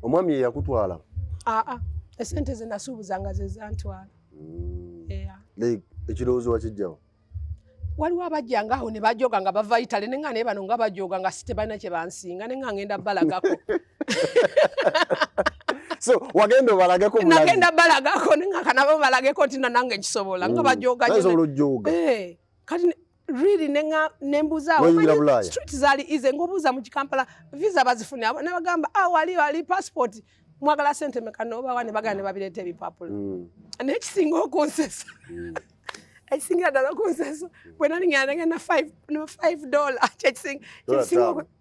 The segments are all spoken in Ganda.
Omwami ye yakutwala? Aa, esente ze nasuubuzanga ze zantwala. Yeah. Like, ekirowoozo wakijjawo? Waliwo abajjanga awo ne bajoga nga bava Italy, ne nga naye bano nga bajoga nga si tebalina kye bansinga, ne nga ngenda balagako. So wagenda obalageko bulagi? Nagenda balagako, ne nga kanabo balageko nti nanange nkisobola, nga bajoga nnyo. Nasobola ojooga. Kati really ne nga ne mbuuza awo, N'oyingira omanyi Bulaaya? Street zaali easy, ng'obuuza mu Kampala visa bazifune, ne bagamba, ah, wali passport, mwagala sente meka? N'obawa, ne bagamba ne babireeta ebipapula. Naye ekisinga okunsesa, ekisingira ddala okunsesa, bwe nali ngenda ngenda five, no, $5, kyekisinga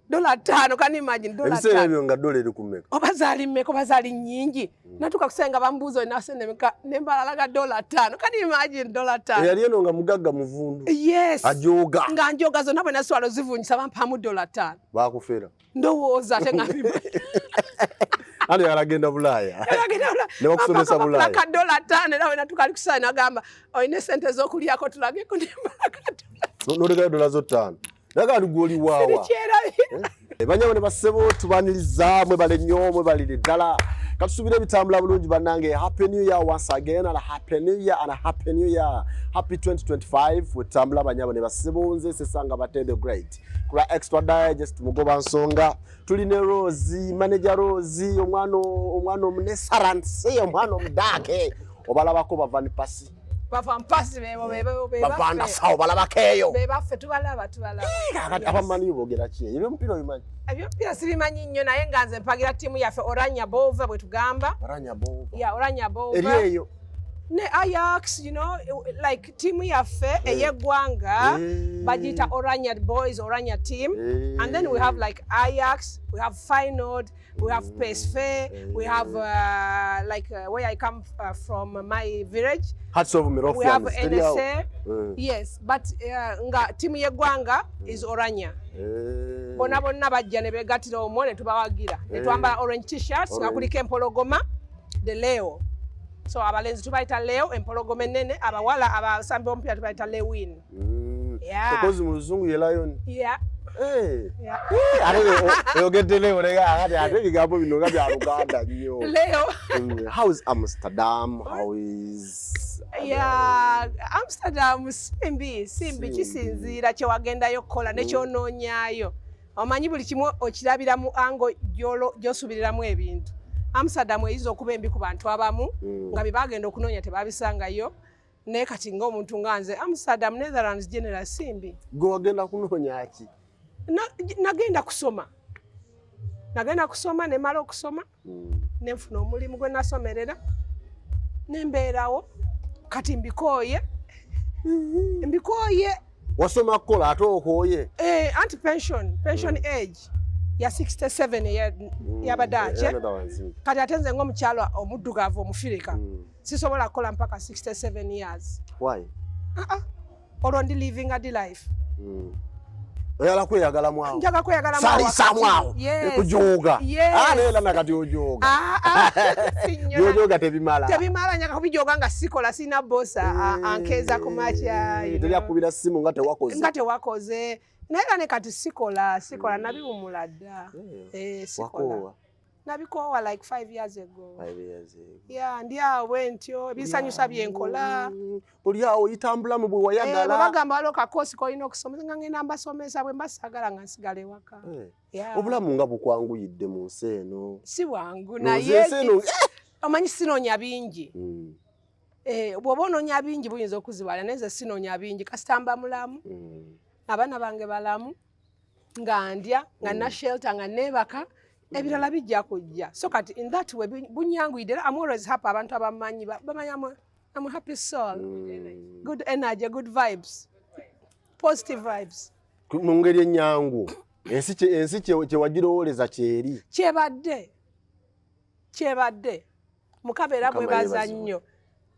Dola kyekisinga 5. $5, can you imagine, dola Ebiseera 5. ebyo nga dola eri ku mmeka? Oba zaali mmeka, oba zaali nnyingi. Natuuka kusenga bambuuza, olina sente meka? Ne mbalalaga $5. Can you imagine, $5? Eyali eno nga mugagga muvundu. Yes. Ajooga. Nga njoga zonna, bwe naswala ozivunjisa bampamu $5. Bakufera. Ndowooza ate nga Ani yalagenda Bulaaya? Ne bakusomesa Bulaaya. Ka $5, era bwe natuuka ali kusala nagamba, olina esente z'okulyako tulageko, ne mbalaga dola. N'olekayo dola zo 5. Naga ali gw'oli waawa. Sirikyerabira. Banyabo ne bassebo, tubaniriza, mwebale nnyo, mwebalire ddala. Katusubire ebitambula bulungi bannange. Happy New Year once again, and a happy New Year, and a happy New Year. Happy 2025 wetutambula banyabo ne bassebo. Nze Sesanga Bate the Great. Kula Extra Digest mugoba nsonga. Tuli ne Rose, manager Rose, omwana omunesaranse, omwana omudaake. Obalabako bava ni pasi. Bava mpasi bebo bebo bebaffe. Bavanda sawo balabako eyo. Bebaffe, tubalaba, tubalaba. Kakati abamanyi boogera ki? Ebyomupiira obimanyi? Ebyomupiira sibimanyi nnyo, naye nga nze mpagira ttiimu yaffe Oranje Boven bwe tugamba. Oranje Boven. Yeah, Oranje Boven. Eri eyo. Ne Ajax, like ttiimu yaffe ey'eggwanga bagiyita Oranje Boys, Oranje team. And then we have like Ajax, we have Feyenoord, we have PSV, we have like where I come from, my village. Hearts of We have Midlothian. Teri awo. NSA. Yes, but nga ttiimu y'eggwanga is Oranje. Bonna bonna bajja ne beegattira omwo ne tubawagira. Ne twambala orange t-shirts nga Orange. kuliko empologoma, the Leo. So abalenzi tubayita Leo, empologoma ennene, abawala abasambi b'omupiira tubayita Lewin. Yeah. Okozi mu Luzungu ye lion. Yeah. Yeah. Ate oyogedde Leo lega ate ebigambo bino nga bya Luganda nnyo. Leo. How is Amsterdam? How is Yeah, Amsterdam simbi, simbi. Simbi. Kisinziira kye wagendayo okukola ne kyonoonyaayo. Omanyi buli kimu okirabira mu angle gy'osuubiriramu ebintu. Amsterdam eyinza okuba embi ku bantu abamu nga bye bagenda okunoonya tebabisangayo, naye kati ng'omuntu nga nze, Amsterdam, Netherlands general simbi. Gwe wagenda kunoonya ki? Nagenda kusoma. Nagenda kusoma, ne mmala okusoma, ne nfuna omulimu gwe nasomerera, ne mbeerawo. Kati mbikooye. Mbikooye. Wasoma kukola ate okooye? Anti pension age ya 67 y'Abadaaki. Eya Netherlands. Kati ate nze ng'omukyala omuddugavu Omufirika, sisobola kukola mpaka 67 years. Why? Ah, ah. Olwo ndi living a life. Oyagala kweyagalamu awo. Njaga kweyagalamu awo Saliisaamu wakati. awo. Yes. Ekujooga. Yes. Ah, naye era nakati ojooga. Ah, ah. Si nnyo. By'ojooga tebimala. Tebimala, njaga kubijooga nga sikola, sirina boss ankeeza ku makya, you Teri know. akubira simu nga tewakoze. Nga tewakoze. Naye era ne kati sikola, sikola, nabiwumula dda. Sikola. Wakoowa? Nabikoowa like 5 years ago. 5 years ago. Yeah, ndi awo bwe ntyo, ebisanyusa bye nkola. Oli awo oyitambulamu bwe wayagala. Bwe bagamba waliwo kakoosi k'olina okusomesa, nga ngenda mbasomesa, bwe mba saagala nga nsigala ewaka. Yeah. Obulamu nga bukwanguyidde mu nsi eno. Si bwangu, Ndowooza naye ensi eno omanyi sinoonya bingi. Bw'oba onoonya bingi buyinza okuzibala, naye nze sinoonya bingi, kasita mba mulamu. Abaana bange balamu, nga ndya, nga nina shelter, nga neebaka, ebirala bijja kujja. So kati in that way bunyanguyidde, era I'm always happy. Abantu abamanyi bamanyi I'm a happy soul. Good energy, good vibes. Positive vibes. Mu ngeri ennyangu, ensi kye wagirowooleza kyeri. Kyebadde. Kyebadde. Mukama era Mukama mwebaza yeebazibwe. nnyo.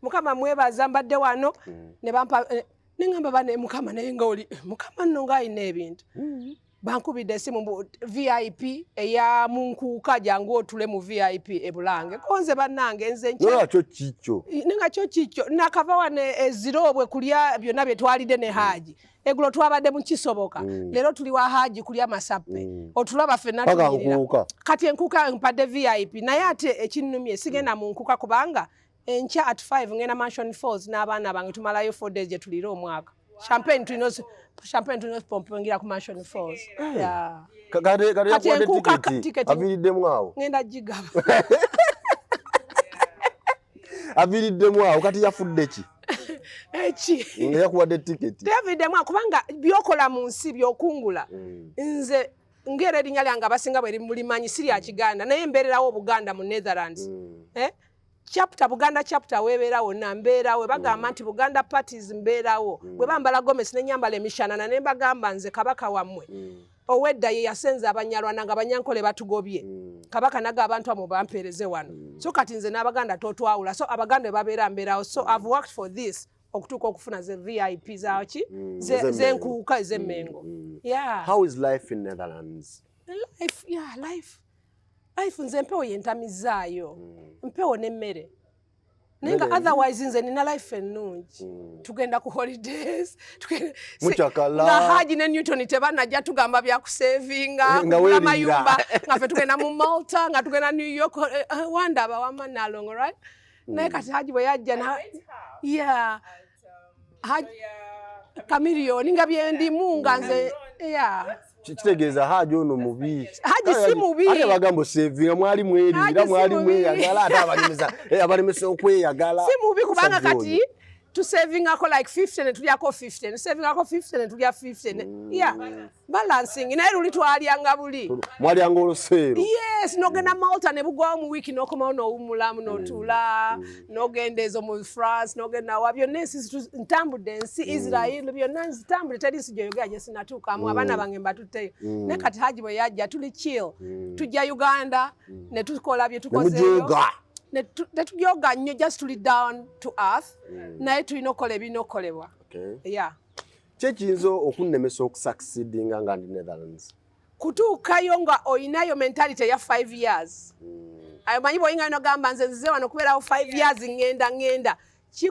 Mukama mwebaza, mbadde wano, ne bampa, ne ŋŋamba bane Mukama naye nga oli, Mukama nno ng'alina ebintu. Bankubidde esimu mbu VIP eya munkuuka, jangu otule mu VIP ebulange. Konze bannange, nze Nolwakyo kikyo. Nenga kyo kikyo. Nakava wano eziroobwe kulya byonna bye twalidde ne Haaji. Eggulo twabadde mu kisoboka. Leero tuli wa Haaji kulya masappe. Otulaba ffenna Paka tunyirira. Nkuuka. Kati enkuuka mpadde VIP, naye ate ekinnumye, sigenda mu nkuuka kubanga enkya at 5 ngenda Mansion Falls n'abaana bange, tumalayo 4 days gye tulire omwaka. Champagne tulina champagne tulina osipompongira ku Mansion Falls. Yeah. Kati Kati yakuwadde enkuuka tiketi, tiketi. Aviiriddemu awo. Ngenda gigaba. Aviiriddemu awo, kati yafudde ki? Eki? Nga yakuwadde tiketi. Teyaviiriddemu awo kubanga byokola mu nsi byokungula. Nze ngera erinnya lyange abasinga bwe mulimanyi si lya Kiganda, naye mbeererawo Obuganda mu Netherlands. Eh? Chapter, Buganda chapter webeera wonna mbeerawo. Bagamba nti Buganda parties mbeerawo. Bwe bambala gomesi nenyambala emishanana ne mbagamba, nze kabaka wammwe owedda ye yasenza Abanyarwanda nga Abanyankole batugobye. Kabaka naga abantu abo bampeereze wano. So kati nze n'Abaganda totwawula, so Abaganda bwe babeera mbeerawo. So I've worked for this okutuuka okufuna ze VIP zaki Ez'Emmengo. Z'enkuuka ez'Emmengo. Yeah. How is life in Netherlands? Life, yeah, life nze empewo yentamizaayo, mpewo n'emmere, naye nga Mmere. Otherwise nze nina life ennungi. Tugenda ku holidays, Mukyakala. Nga Haji ne Newton tebanajja tugamba byakusevinga, Eh, nga kugula weeriira. mayumba, nga ffe tugenda mu Malta, nga tugenda New York, wandaba wama Nalongo, right? Naye kati Haji bwe yajja na yeah, Haji Chameleone nga byendimu nga nze, yeah. Kitegeeza Haji ono mubi. Haji si mubi. Ate bagamba osevinga, mwali mweriira, Haji si mwali mubi. mweyagala, ate abalemesa okweyagala. Si mubi kubanga Musajja kati oyo. tusavingako like 50 ne tulyako 50, tusavingako 50 ne tulya 50 yeah, balancing. Naye luli twalyanga buli. Mwalyanga oluseero. Yes, nogenda Malta ne bugwawo mu wiiki, n'okomawo n'owummulamu n'otuula, n'ogenda ezo mu France, n'ogenda wa byonna ensi ntambudde ensi, Israel, byonna nzitambudde, teri nsi gyoyogera gye sinatuukamu. Abaana bange mbatutteyo. Naye kati Haji bwe yajja tuli chill. Tujja Uganda ne tukola bye tukozeeyo. Nemujooga. Ne tujooga nnyo, just tuli down to earth, naye tulina okukola ebirina okukolebwa. Yeah. Ki ekiyinza okunnemesa okusucceedinga nga ndi Netherlands? Kutuukayo nga oyinayo mentality eya 5 years. Ayo manyi bw'oyinga nogamba nze nzize wano kubeerawo 5 years, ŋŋenda ŋŋenda.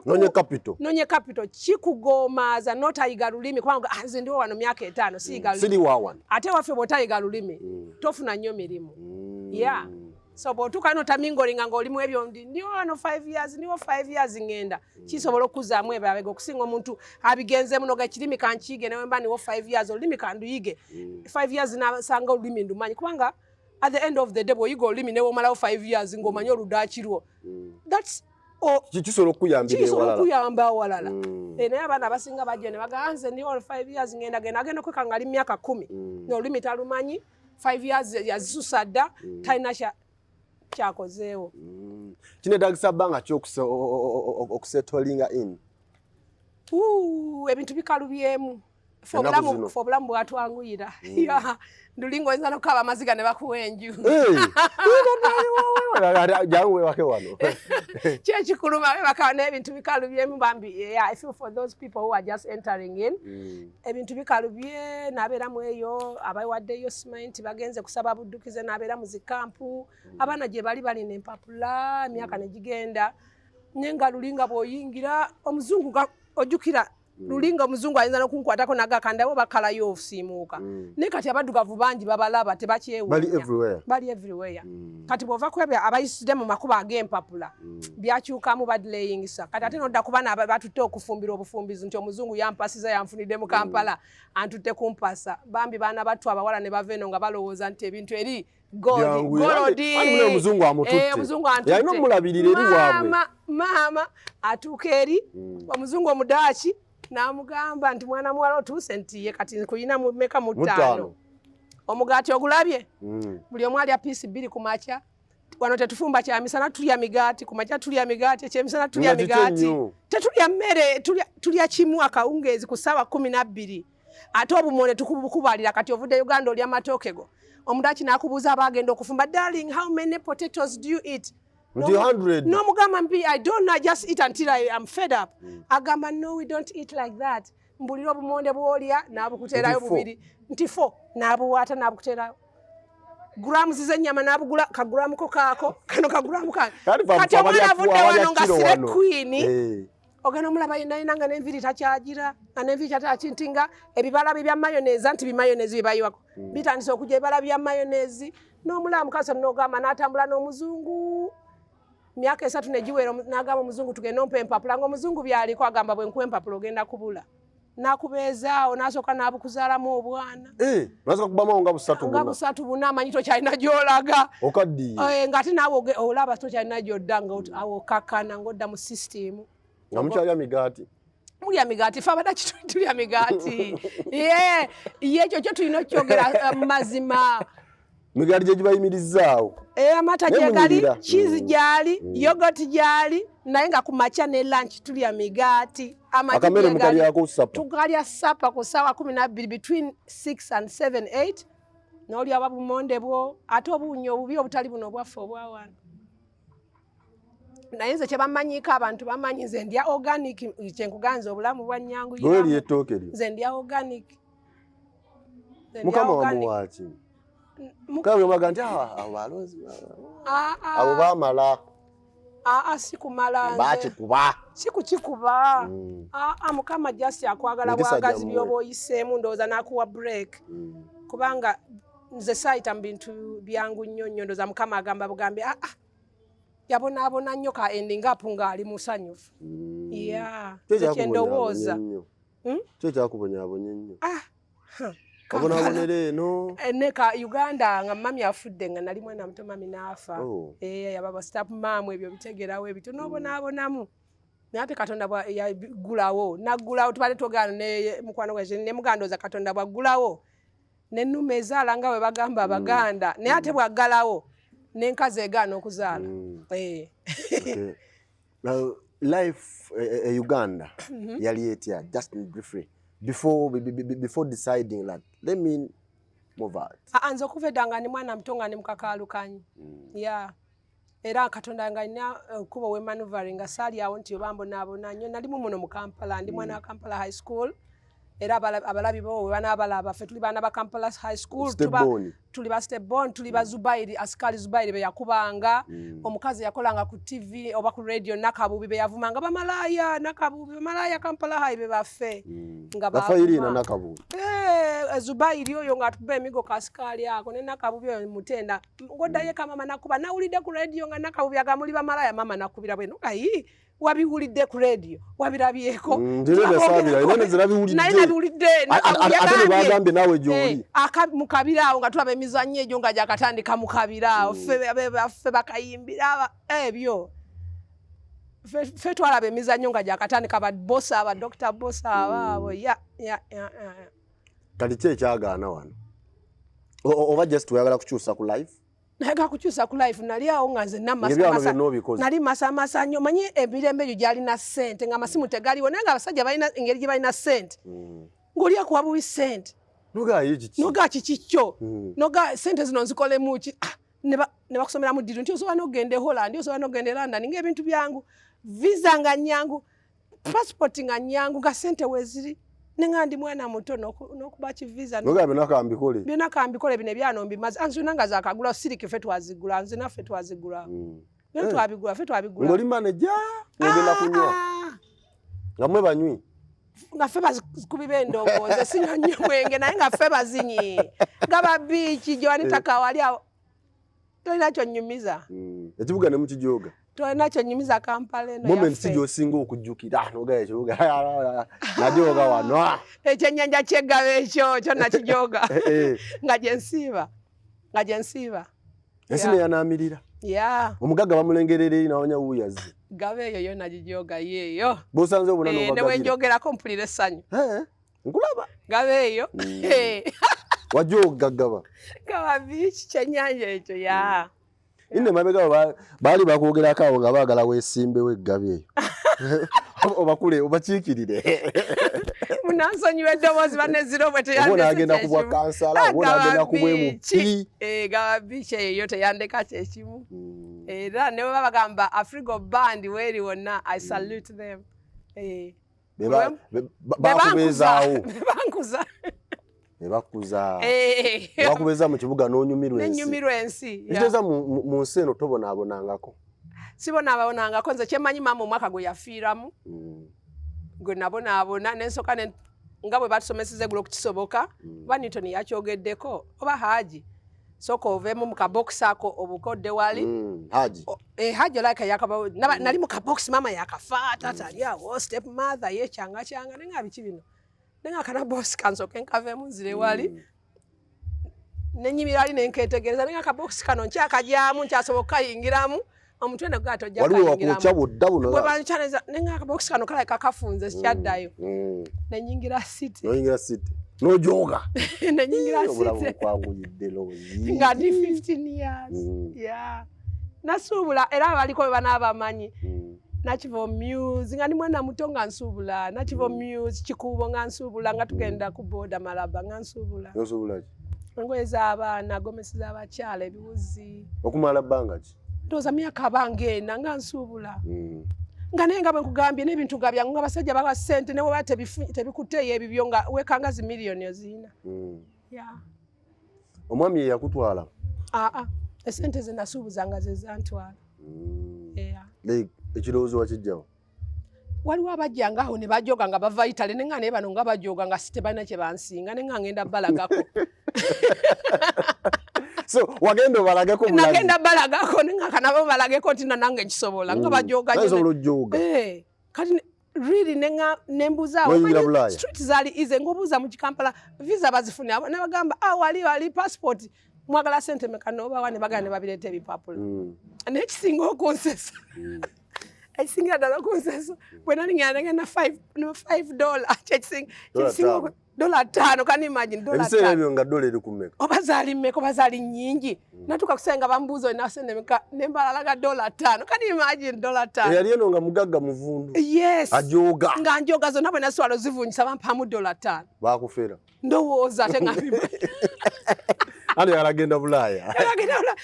Nonye capital. Nonye capital kikugomaaza notayiga lulimi kubanga, ah, nze ndiwo wano myaka 5 siyiga lulimi. Siri wa wano. Ate waffe bw'otayiga lulimi tofuna nnyo mirimu. Yeah, so bw'otuuka notaminglinga ng'olimu ebyo ndi ndiwo wano 5 years, ndiwo 5 years ŋŋenda, kisobola okuzaamu ebabega okusinga omuntu abigenzemu noga ekirimi kankiyige, newe mba niwo 5 years olulimi kanduyige 5 years, nasanga olulimi ndumanyi, kubanga at the end of the day bw'oyiga olulimi newomalawo 5 years ng'omanyi oludaaki lwo, that's Kisobola okukuyambira kisobola ewalala. okuyamba awalala. Eh, naye abaana abasinga bajja ne bagamba nze ndi all 5 years ngenda genda, agenda okweka nga ali mu myaka 10 n'olulimi talumanyi, 5 years yazisusa dda, talina kyakozeewo. Kinetagisa bbanga ki okusettlinga in? Ooh, ebintu bikalubyemu. Ffe Ennaku zino. Ffe obulamu bwatwanguyira. Yeah, ndulinga oyinza n'okukaaba amaziga ne bakuwa enju. Hey! Jangu wewake wano. Kyekikuluma webaka, n'ebintu bikalubyemu bambi. Yeah, I feel for those people who are just entering in. Ebintu bikalubye n'abeeramu eyo abawaddeyo simenti bagenze kusaba buddukize n'abeera mu zikampu, abaana gye bali balina empapula, emyaka ne gigenda, naye nga lulinga bw'oyingira omuzungu ojjukira lulinga omuzungu ayinza n'okunkwatako nagakandabo bakalayo osiimuuka, naye kati abaddugavu bangi babalaba tebakyewuunya. Bali everywhere. Bali everywhere. Kati bw'ova ku ebyo abayisire mu makubo ag'empapula byakyukamu, badelayingisa. Kati ate nodda ku baana batutte okufumbira obufumbizi nti omuzungu yampasiza, yanfunidde mu Kampala, antutte kumpasa. Bambi baana battu abawala ne bava eno nga balowooza nti ebintu eri gold. Byangu. Gold. Andi mune omuzungu amututte. Eh, omuzungu antutte. Yalina omulabirira eri waabwe. Maama, maama atuuka eri omuzungu omudaaki n'amugamba nti mwana muwala otuuse, nti ye kati nkuyina mu meka? Mu ttaano. Mu ttaano. Omugaati ogulabye, buli omu alya piece 2 ku makya. Wano tetufumba kyamisana, tulya migaati ku makya, tulya migaati ekyemisana, tulya Nga kiki migaati. ennyo? Tetulya mmere, tulya kimu akawungeezi ku ssaawa 12, ate obumonde tukubukubalira. Kati ovudde Uganda olya matooke go, omudaaki n'akubuuza aba agenda okufumba, "Darling, how many potatoes do you eat?" Nti 100. N'omugamba mbi, "I don't know, I just eat until I am fed up." Agamba, "No, we don't eat like that." Mbulira obumonde bwolya n'abukuteerayo bubiri nti fo n'abuwaata n'abukuteerayo, grams z'ennyama n'abugula kaguramu ko kaako kano kaguramu kange. Kati omwana avudde wano nga slay queen, ogenda omulaba yenayina nga n'enviiri takyagira, nga n'enviiri takyaki, nga ebibala bye bya mayonnaise, anti bimayonnaise bye bayiwako bitandise okujja, ebibala bya mayonnaise. N'omulaba mukazi n'ogamba n'atambula n'omuzungu myaka 3 negiwera, n'agamba omuzungu, "Tugende ompa empapula," nga omuzungu byaliko agamba, "Bwe nkuwa empapula ogenda kubula." N'akubeezaawo, n'asooka n'abukuzaalamu obwana. Eh, nasooka kubamu nga busatu. Nga busatu buna, amanyi tokyalina gy'olaga. Okaddiye. Eh, ng'ate naawe olaba tokyalina gy'odda, nga awo okakkana ng'odda mu sisitimu. Nga mukyalya migaati? Mulya migaati, fe abadaki tulya migaati. Ye ye ekyo kyo tulina okyogera mazima. Migaati gye gibayimirizaawo. Eh, amata gyegali, cheese gyali, yoghurt gyali, naye nga ku makya ne lunch tulya migaati. Akamere mukalyako supper? Tukalya supper ku ssaawa 12, between 6 and 7, 8, n'olya oba bumonde bwo, ate obuwunya obubi obutali buno obwaffe obwawano. Naye nze kyebamanyiiko, abantu bamanyi nze ndya organic. Kyenkuganza obulamu bwa nnyangu. Ettooke lyo. Nze ndya organic. Mukama wamuwaaki? Mukama baga nti abo balonzi, abo bamala. Aa, si kumala. Bakikuba. Si kukikuba. Aa, Mukama just akwagala bwagazi, byoba oyiseemu, ndowooza n'akuwa break, kubanga nze saayita mu bintu byangu nnyo nnyo. Ndowooza Mukama agamba bugambi, aa, yabonaabona nnyo, ka ending up ng'ali musanyufu. Ya, kyendowooza. Kyo kyakubonyaabonya ennyo? Obonaabonera eno? Neka Uganda nga mami afudde nga nali mwana muto, mami n'afa. Oh. Yababa step mum, ebyo bitegerawo ebito n'obonaabonamu, naye ate Katonda yaggulawo, naggulawo. Tubadde twogera ne mukwano gwa ne mugandooza, Katonda bwaggulawo nennume ezaala nga bwe bagamba Abaganda, naye ate bwaggalawo n'enkazi egaana okuzaala. Life Uganda yali etya, just briefly, before deciding that let me move out? Nze okuva edda nga ndi mwana muto nga ndi mukakaalukanyi. Ya, era Katonda nga alina ekkubo we maneuvering, nga saali awo nti oba mbonaabona nnyo. Nalimu muno mu Kampala, ndi mwana wa Kampala High School, era abalabi bo bwe banaabalaba, ffe tuli baana ba Kampala High School. Tuli ba stepborn, tuli ba Zubairi, asikali Zubairi be yakubanga, omukazi yakolanga ku TV oba ku radio Nakabubi, be yavumanga bamalaaya Nakabubi, bamalaaya Kampala High be baffe. Nga bafayirina Nakabubi. Eh, Zubairi oyo ng'atukuba emigo kasikaali ako ne Nakabubi oyo mutenda ngoddayo eka, mama nakuba, nawulidde ku radio nga Nakabubi agamuli bamalaaya, mama nakubira bweno, ayi, wabiwulidde ku radio, wabirabyeko? Naye nabiwulidde. Bagambye naawe gyoli. Mu kabira awo nga tulaba emizannyo egyo nga gyakatandika mu kabira awo, ffe bakayimbira ebyo, ffe twalaba emizannyo nga gyakatandika, babosa, ba Dr. Bosa abaabo. Ya ya ya. Kati ki ekyagaana wano, oba just oyagala kukyusa ku life? Nayaga kukyusa ku life. Nali awo nga nze nali masamasa nnyo. Manyi emirembe egyo gyalina ssente nga amasimu tegaliwo, naye nga abasajja balina engeri gye balina ssente, ng'oli akuwa buwi ssente, noga kiki kyo, noga ssente zino nzikolemu ki? Ah, ne bakusomeramu ddiru nti osobola n'okugenda e Holland, osobola n'okugenda e London, ng'ebintu byangu, visa nga nnyangu, passport nga nnyangu, nga ssente weeziri, nenga ndi mwana muto n'okuba kivisa. Byonna kambikole. Byonna kambikole, bino ebyano mbimaze. Anzina nga zakagula siriki, ffe twazigula, nze naffe twazigula, byonna twabigula, ffe twabigula. Ng'oli manager, ng'ogenda kunywa, nga mwe banywi. Nga ffe bazikubi b'endongo. Nze sinywa nnyo mwenge, naye nga ffe bazinyi nga babiiki Joanita Kawali awo tolina kyonnyumiza. Ekibuga ne mukijoga. Tolina kyonnyumiza Kampala eno. Moment si gy'osinga okujjukira nogaa ekibuga najoga wano? Ekyennyanja kyeggaba ekyo kyo nakijoga nga gyensiiba, nga gyensiiba. Ensi neyanaamirira. Ya. Omugagga bamulengerera eri nawanya wuuyazi. Gaba eyo yo nagijoga yeeyo. Bosanze obuna. Ne wenjogerako mpulira essanyu. Nkulaba. Gaba eyo. Wajoga gaba. Gaba biiki, kyennyanja ekyo, ya. Nne mabega baali bakwogerako awo nga baagala weesimbewo eggabi eyo, obakule obakiikirire. Munansonyiwa eddoboozi baneziro bwe. Oba onaagenda ku bwa kansala, oba onaagenda ku bwe MP. Gaba biiki eyo teyandeka kyekimu, era ne bwe bagamba Afrigo Band weeri wonna, I salute them. Bakubeezaawo. Bankuza. Ne bakuza. Bakubeeza mu kibuga n'onyumirwa ensi. Nenyumirwa ensi. Ekitegeeza mu nsi eno tobonaabonangako. Sibonaabonangako. Nze kyemmanyi, maama omwaka gwe yafiiramu gwe nabonaabona, nensooka nga bwe batusomeseza eggulo okukisoboka, oba Newton yakyogeddeko oba Haji, sooka oveemu mu kabokisi ako obukodde wali. Haji. Haji olabika yakaba nali mu kabokisi, maama yakafa, taata ali awo, step mother yekyanga kyanga, naye nga biki bino, naye nga kana bosi kansooke nkaveemu nzire wali, nenyimira ali nenketegereza, naye nga akabokisi kano nkyakajyamu, nkyasobola okukayingiramu, omutwe ne gwatojja. Waliwo wakwokya budda buno. Bwe bankyaleza, naye nga akabokisi kano kalabika kafunze, sikyaddayo, nenyingira city. Noyingira city n'ojooga. Nenyingira Obulamu city bukwanguyidde, Lozi. Nga ndi 15 years. Yeah, nasuubula era abaliko bwe banaabamanyi. Nakivubo Mews, nga ndi mwana muto nga nsuubula Nakivubo Mews, Kikuubo nga nsuubula, nga tugenda ku boda Malaba nga nsuubula. Nosuubula ki? Engoye z'abaana, gomesi z'abakyala, ebiwuzi. Okumala bbanga ki? Ndowooza myaka abanga 4 nga nsuubula. Nga naye nga bwe nkugambye, n'ebintu nga byangu, nga abasajja bawa ssente ne bweba tebikutteeyo ebibyo, nga wekanga zi miliyoni oziina. Yeah. Omwami ye yakutwala? Aa, esente ze nasuubuzanga ze zantwala. Yeah. Like, ekirowoozo wakijjawo? Waliwo abajjanga awo ne bajoga nga bava Italy, ne nga naye bano nga bajoga nga si tebalina kye bansinga, ne nga ngenda balagako. So wagenda obalageko bulazi? Nagenda balagako, ne nga kanabo balageko nti nange nkisobola, nga bajoga nnyo. Nasobola ojooga. Eh, kati really nenga nembuuza awo. N'oyingira Omanyi, Bulaaya? Street zaali easy, ng'obuuza mu Kampala visa bazifune, ne bagamba, ah, wali passport mwagala sente meka, n'obawa ne bagala ne babireeta ebipapula. Naye ekisinga okunsesa, ekisingira ddala okunsesa, bwe nali ngenda ngenda na $5, kyekisinga Dola kyekisinga 5. $5, can you imagine, dola Ebiseera 5. ebyo nga dola eri ku mmeka? Oba zaali mmeka, oba zaali nnyingi, natuuka kusenga nga bambuuza olina sente meka, ne mbalalaga $5, can you imagine, $5. Eyali eno nga mugagga muvundu. Yes. Ajooga. Nga njoga zonna, bwe naswala ozivunjisa bampaamu $5. Bakufera. Ndowooza ate nga mbimanyi. Ani yalagenda Bulaaya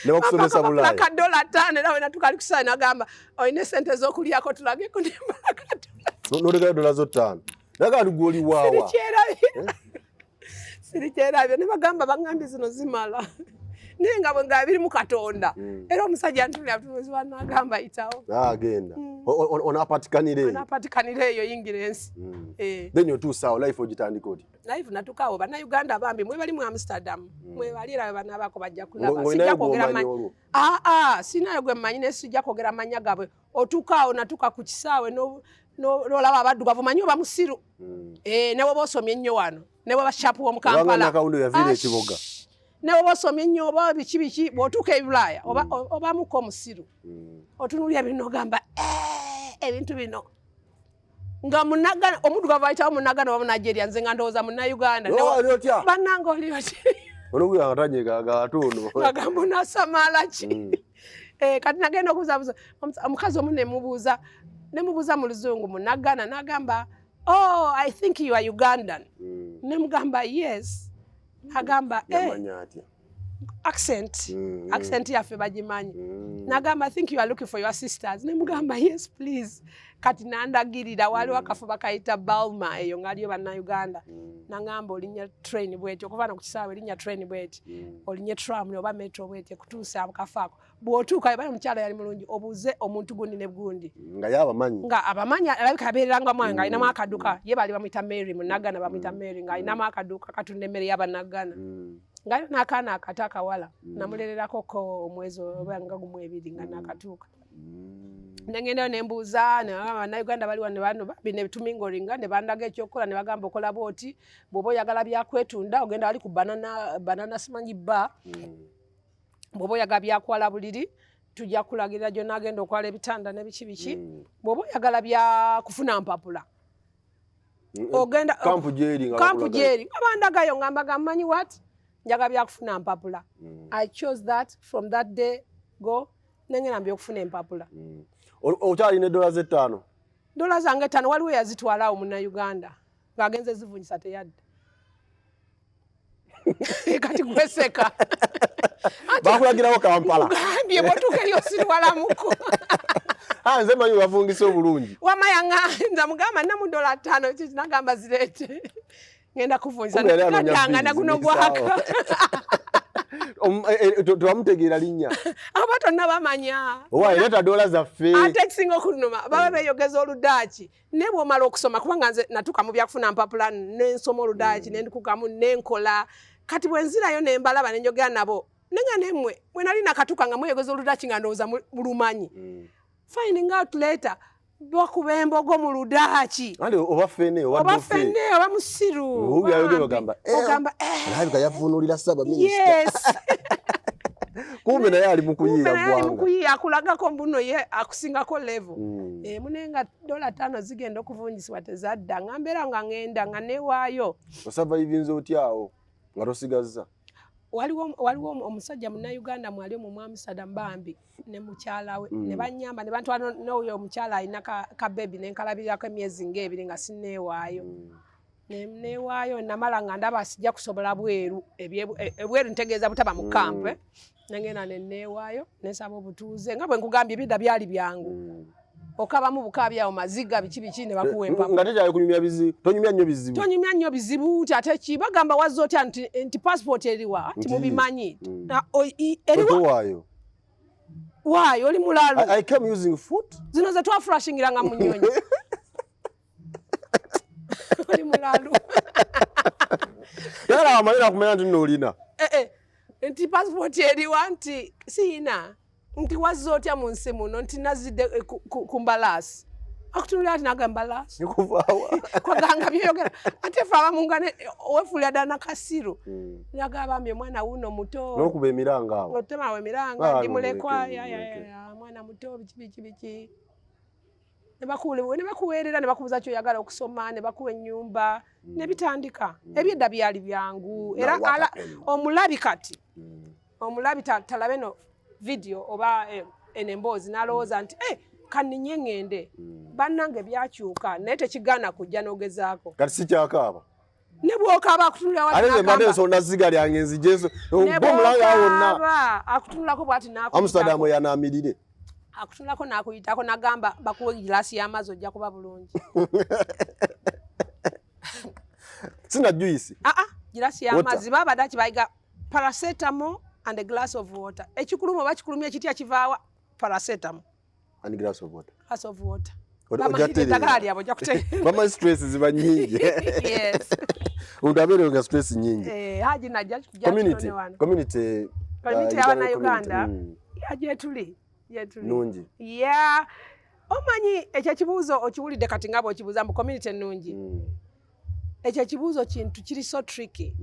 ne bakusomesa Bulaaya? Ka $5, era bwe natuuka ali kusala nagamba olina esente z'okulyako tulageko, nembalaga dola. Nolekayo dola zo 5, naye kati gwe oli waawa? Sirikyerabye, sirikyerabye, ne bagamba baŋŋambye zino zimala, naye nga bwe nga birimu Katonda. Era omusajja ntulira butunuzi banagamba yitawo. Agenda onaapatikanira eyo. Anapatikanira eyo, yingira ensi. Eh. Then otuusa awo, life ogitandika oti? Life natuka awo, Bannayuganda bambi mwebali mu Amsterdam, mwebali era banabaako bajja kulaba. Ng'olinayo Sijja kwogera gw'omanyi mannya. olwo? Aa, sinayo gwe mmanyi, naye sijja kwogera mannya gaabwe. Otuuka awo, natuuka ku kisaawe n'olaba abaddugavu, manyi oba musiru. Eh, ne bw'oba osomye ennyo wano, ne bw'oba sharp w'omu Obanga Kampala. Nakawundo yaviira Ah, ekibuga. shh. Ne bw'oba osomye ennyo oba biki biki, bw'otuuka e Bulaaya obamuko omusiru. Otunuulira bino n'ogamba, "Eh, ebintu bino." Nga munagana omuddugavu ayitawo munagana oba Munigeria, nze nga ndowooza Munnayuganda. Oli otya? Bannange oli otya? Olwokuba nga tanyegaaga ate ono. Agamba onasamaala ki? Eh, kati nagenda okubuzabuza omukazi omu, nemubuuza mu Luzungu munagana, n'agamba, "Oh, I think you are Ugandan." Nemugamba, "Yes." Agamba, "Eh." Yamanya atya? Accent. Accent yaffe bagimanyi. Nagamba, "I think you are looking for your sisters." Nemugamba, "Yes, please." Kati nandagirira waliwo akafo bakayita Bijlmer, eyo ngaaliyo Bannayuganda. Nangamba olinnya train bweti okuva no ku kisaawe, erinnya train bweti, olinye tram oba metro bweti ekutuusa akafo ako. Bw'otuukayo bali, omukyala yali mulungi, obuuze omuntu gundi ne gundi. Nga yabamanyi. Nga abamanyi, alabika abeererangamu nga alinamu akaduuka. Ye baali bamuyita Mary, Munagana bamuyita Mary, ng'alinamu akaduuka katunda emmere y'Abanagana, ng'alina n'akaana akato akawala. Namulererako ko omwezi oba nga gumu ebiri nga nakatuuka. Nengendayo nembuuza Bannayuganda bali wano bano bambi, ne tumingolinga ne bandaga ekyokukola, ne bagamba okola bwoti, bw'oba oyagala byakwetunda ogenda wali ku banana, banana simanyi bba, bw'oba oyagala byakwala buliri tujja kulagirira gy'onaagenda okwala ebitanda n'ebiki biki, bw'oba oyagala byakufuna mpapula ogenda Kampu gyeri nga kampu bakulagayo. Gyeri nga bandagayo, nga mbaga mmanyi what, njaga byakufuna mpapula. I chose that. From that day go nengenda byokufuna empapula. Okyalina edola z'ettaano? Dola zange 5 waliwo eyazitwala awo Munnayuganda ng'agenze zivunjisa, teyadda. Kati gweseka. Bakulagirawo Kampala. Gambye bwotuuka eri osirwalamuko. Ah, nze manyi wavungisa obulungi. Wama yanga mugamba namu $5 kiki nagamba zireete. Ngenda kuvunjisa nadanga na guno gwaka. Tewamutegeera linnya. Aba tonnabamanya. Owa ereeta dola zaffe. Ate ekisinga okunuma baba beeyogeza Oludaaki. Naye bw'omala okusoma kubanga nze natuuka mu byakufuna mpapula ne nsoma Oludaaki ne ndukugamu ne nkola. Kati bwe nzirayo ne mbalaba ne njogera nabo nenga nemmwe bwe nali nakatuuka nga mweyogeza Oludaaki nga ndowooza mulumanyi. Finding out later bakuba embogo mu Ludaaki. Anti oba ffene oba oba ffene oba musiru. Ogamba ogamba alabika yavuunulira ssaabaminisita. Yes. Kumbe naye ali mu kuyiiya ggwanga. Ali mu kuyiiya akulagako mbuno ye akusingako level. Mune nga $5 zigenda okuvunjisibwa tezadda nga mbeera nga ngenda nga neewaayo. Osurvivinze otya awo nga tosigazza? Waliwo omusajja munnayuganda mwali omwo mu Amsterdam bambi ne mukyala we ne bannyamba ne bantwala n'oyo omukyala alina ka baby ne nkalabirirako emyezi ng'ebiri nga sinneewaayo. Ne neewaayo namala nga ndaba sijja kusobola bweru ebweru ntegeeza butaba mu camp. Ne ngenda ne neewaayo ne nsaba obutuuze nga bwe nkugambye ebidda byali byangu. Okabamu bukaabi awo maziga biki biki ne bakuwa empapula. Nga tekyali kunyumya bizibu, tonyumya nnyo bizibu. Tonyumya nnyo bizibu nti ate ki bagamba wazze otya nti passport eriwa nti mubimanyi. Eriwa. Waayo. Waayo oli mulalu. I came using foot. Zino ze twaflushingiranga mu nnyonyi. Oli mulalu. Yala amalira kumanya nti nno olina. Nti passport eriwa nti siyina. Nti wazze otya mu nsi muno nti nazidde ku mbalaasi. Akutunulira ati naga mbalaasi. Nikuvaawa. Kwaganga byeyogera. Ate ffe abamu nga weefuulira ddala nakasiru. Nagamba bambi omwana wuno muto. N'okuba emiranga awo. Otema awo emiranga ndi mulekwa ya mwana muto biki biki biki. Ne bakuweerera ne bakubuuza ky'oyagala okusoma ne bakuwa ennyumba ne bitandika. Ebyedda byali byangu. Era omulabi kati. Omulabi talabe no video oba eno emboozi n'alowooza nti kanninye ŋŋende. Bannange byakyuka naye tekigaana kujja n'ogezaako. Kati sikyakaaba. Ne bw'okaaba akutunulira wati n'agamba. Ate nsonda zziga lyange nzije omulanga wonna. Ne bw'okaaba akutunulako bw'ati n'akuyitako. Amsterdam yanaamirire. Akutunulako n'akuyitako n'agamba bakuwe giraasi y'amazzi ojja kuba bulungi. Sina juice. Giraasi y'amazzi baba daki bayiga paracetamol and a glass of water. Ekikuluma oba kikulumya kitya kivaawa paracetamol. And glass of water. Glass of water. Mama stress ziba nyingi. Yes. Omuntu abeera nga stress nyingi. Haji najja community community community y'abana Uganda. Ya gyetuli. Gyetuli. Nungi. Yeah. Omanyi ekyo ekibuuzo okiwulidde kati nga bw'okibuuza mbu community ennungi. Ekyo ekibuuzo kintu kiri so tricky.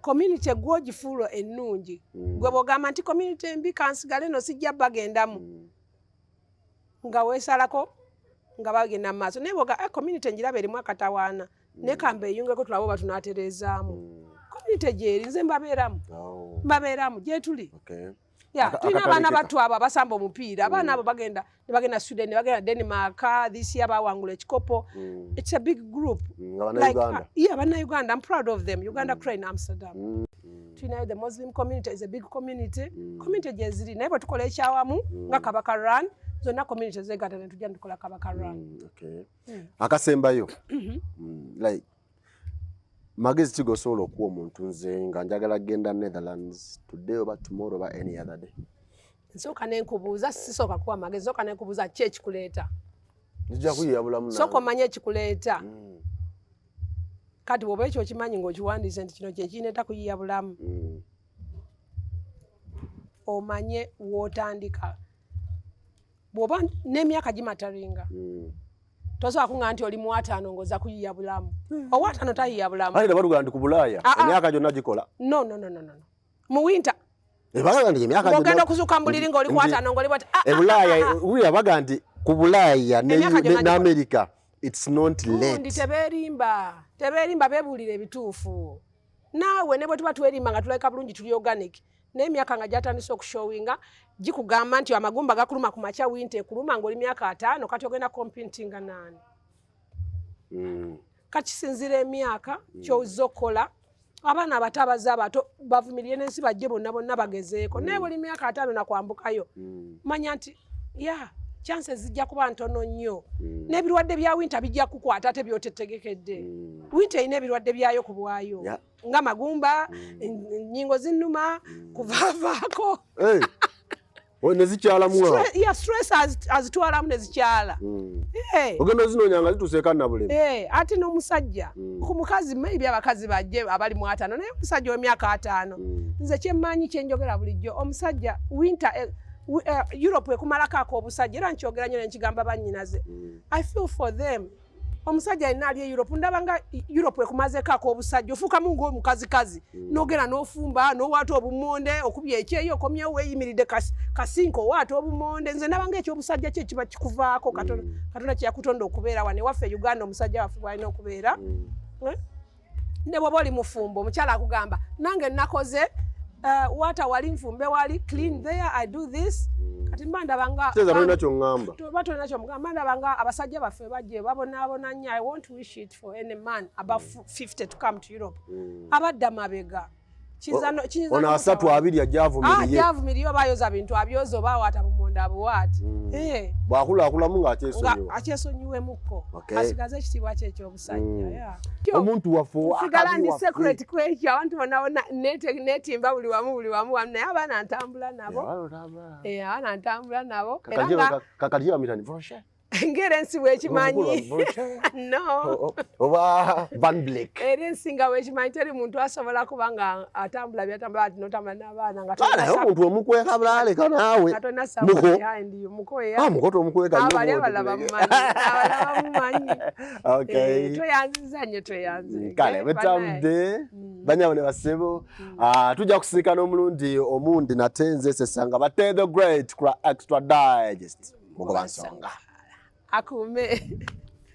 Community gw'ogifuula ennungi. Gwe bw'ogamba nti community embi kansigale no sijja bagendamu. Nga weesalako nga bagenda mu maaso. Naye bw'oga community ngiraba erimu akatawaana. Naye kambe eyungeko tulabe oba tunaatereezaamu. Community gyeri nze mbabeeramu. Mbabeeramu gyetuli. Yeah, tulina abaana bato abo abasamba omupiira. Abaana abo bagenda ne bagenda Sweden, ne bagenda Denmark, this year bawangula ekikopo. It's a big group. Like, yeah, Bannayuganda, I'm proud of them. Uganda Crane Amsterdam. Tulinayo the Muslim community is a big community. Community gyeziri naye bwe tukola ekyawamu nga Kabaka Run, zonna community zeegatta ne tujja ne tukola Kabaka Run. Akasembayo. Like magezi ki g'osobola okuwa omuntu nze nga njagala genda Netherlands today oba tomorrow oba any other day? Nsooka ne nkubuuza, sisooka kuwa magezi, nsooka ne nkubuuza ki ekikuleeta. Nzija kuyiiya bulamu nange. Sooka omanye ekikuleeta. Kati bw'oba ekyo okimanyi ng'okiwandiise nti kino kye kindeeta kuyiiya bulamu. Omanye w'otandika. Bw'oba n'emyaka gimataringa. Tosobola kuŋŋamba nti oli mu 50 ng'ozza kuyiiya bulamu. Owa 50 tayiiya bulamu. Ate batugamba nti ku Bulaaya emyaka gyonna gikola. No, no, no, no, no. Mu winter. Bagamba nti emyaka gyonna. Ng'ogenda okuzuuka mu buliri ng'oli ku 50 ng'oli bw'ati. E Bulaaya, wulira bagamba nti ku Bulaaya ne America it's not late. Gundi tebeerimba. Tebeerimba beebuulira ebituufu. Naawe ne bwe tuba twerimba nga tulabika bulungi tuli organic. N'emyaka nga gyatandise okushowinga gikugamba nti amagumba gakuluma ku makya winter ekuluma ng'oli myaka 50 kati ogenda competinga naani. Kati kisinziira emyaka ky'ozza okukola. Abaana abato abazze abato bavumirire n'ensi bajje bonna bonna bagezeeko. Naye buli myaka 50 nakwambukayo. Manya nti yeah. Chances zijja kuba ntono nnyo. N'ebirwadde bya winter bijja kukwata ate byotetegekedde. Winter erina ebirwadde byayo ku bwayo, nga magumba, ennyingo zinnuma, kuvaavaako. Hey. Nezikyalamu. Ya, stress azitwalamu nezikyala. Hey. Ogenda ozinoonya nga zituuseeka nabulemu. Hey, ate n'omusajja, ku mukazi maybe abakazi bajje abali mu 50, naye omusajja w'emyaka 50, nze kyemmanyi, kyenjogera bulijjo, omusajja winter Europe ekumalako ak'obusajja. Era nkyogera nnyo nenkigamba bannyinaze, I feel for them. Omusajja alina ali e Europe, ndaba nga Europe ekumazeeko ak'obusajja, ofuukamu ng'omukazikazi, n'ogenda n'ofumba, n'owaata obumonde, okubya ekyeyo, okomyewo weeyimiridde kasinka owaata obumonde. Nze ndaba nga ekyobusajja kye kiba kikuvaako. Katonda kyeyakutonda okubeera wano ewaffe e Uganda, omusajja waffe bw'alina okubeera. Eh? Ne bw'oba oli mufumbo, omukyala akugamba, "Nange nakoze, waata wali, nfumbe wali, clean there, I do this." Kati mba ndaba nga Teeza tolina kyoŋŋamba. Oba tolina kyomugamba, ndaba nga abasajja baffe bajje babonaabona nnyo. I won't wish it for any man above 50 to come to Europe. Abadda mabega. Kiyinza Ono 30 20 ajja avumiriye. Ajja oba ayoza bintu abyoza, oba awaata bumonde abuwaati. Eh, Bw'akulakulamu nga ng'akyesonyiwa. Akyesonyiwemuko, asigaze ekitiibwa kye ekyobusajja. Omuntu waffe Nsigala akabi ndi waffe. secret ku ekyo. Abantu bonna bonna netimba buli wamu, buli wamu wamu, naye abaana ntambula nabo. Eh, abaana ntambula nabo era nga Kakati bamita ni Voroshe. Ng'era ensi bwekimanyi, no. Oba Van Blake. Era ensi nga bwekimanyi, teri muntu asobola kuba nga atambula byatambula ati notambula n'abaana nga Naye omuntu omukweka bulaleka naawe. Nga tolina Muko. support behind you. Muko, yeah. Ah, muko tomukweka nnyo. Abali Bw'oti abalala tuleke. bamumanyi, abalala bamumanyi. Eh, tweyanziza nnyo, tweyanziza. Kale bwetambudde, banyabo ne basebo, ah, tujja kusinkana omulundi omundi nate. Nze Sesanga Bate the Great kula Extra Digest, mugoba nsonga. Akuume.